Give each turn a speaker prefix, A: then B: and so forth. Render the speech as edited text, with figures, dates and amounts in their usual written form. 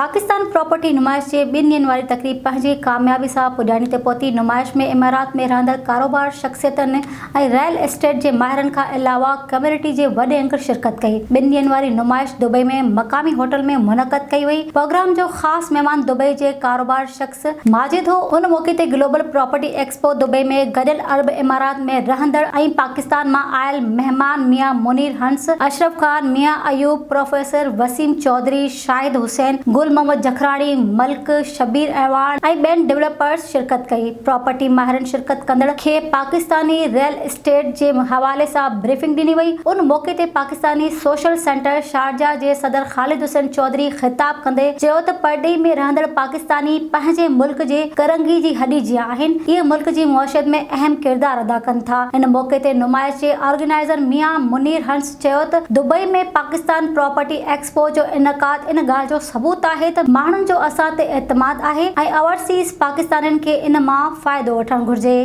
A: Pakistan property نمائش جي ٻن ڏينهن واري تقريب پنهنجي ڪاميابي سان پڄاڻي تي پهتي. نمائش ۾ امارات ۾ رهندڙ ڪاروبار شخصيتن ۽ ريئل اسٽيٽ جي ماهرن کان علاوه ڪميونٽي جي وڏي انگ شرڪت ڪئي. ٻن ڏينهن واري نمائش دبئي ۾ مقامي هوٽل ۾ منعقد ڪئي وئي. پروگرام جو خاص مهمان دبئي جي ڪاروبار شخص ماجد هو. ان موقعي تي گلوبل پراپرٽي ايڪسپو دبئي ۾ گڏيل عرب امارات ۾ رهندڙ ۽ پاڪستان مان آيل مهمان ميان منير هنس، اشرف خان، ميان ايوب، پروفيسر وسيم چوڌري، شاهد حسين، گل محمد جکراڻي، ملڪ شبير اعواڻ ۽ ٻين ڊولپرز شرڪت ڪئي. پراپرٽي ماهرن شرڪت ڪندڙ کي پاڪستاني ريئل اسٽيٽ جي حوالي سان بريفنگ ڏني وئي. ان موقعي تي پاڪستاني سوشل سينٽر شارجه جي صدر خالد حسين چوڌري خطاب ڪندي چيو ته پرڏيهي ۾ رهندڙ پاڪستاني پنهنجي ملڪ جي ڪرنگهي جي هڏي جيان آهن، اهي ملڪ جي معيشت ۾ اهم ڪردار ادا ڪن ٿا. ان موقعي تي نمائش جي آرگنائيزر ميان منير هنس چيو ته دبئي ۾ پاڪستان پراپرٽي ايڪسپو جو انعقاد ان ڳالهه جو ثبوت آهي ته ماڻهن جو اسان تي اعتماد آهي ۽ اوورسيز پاڪستانين کي ان مان فائدو وٺڻ گهرجي.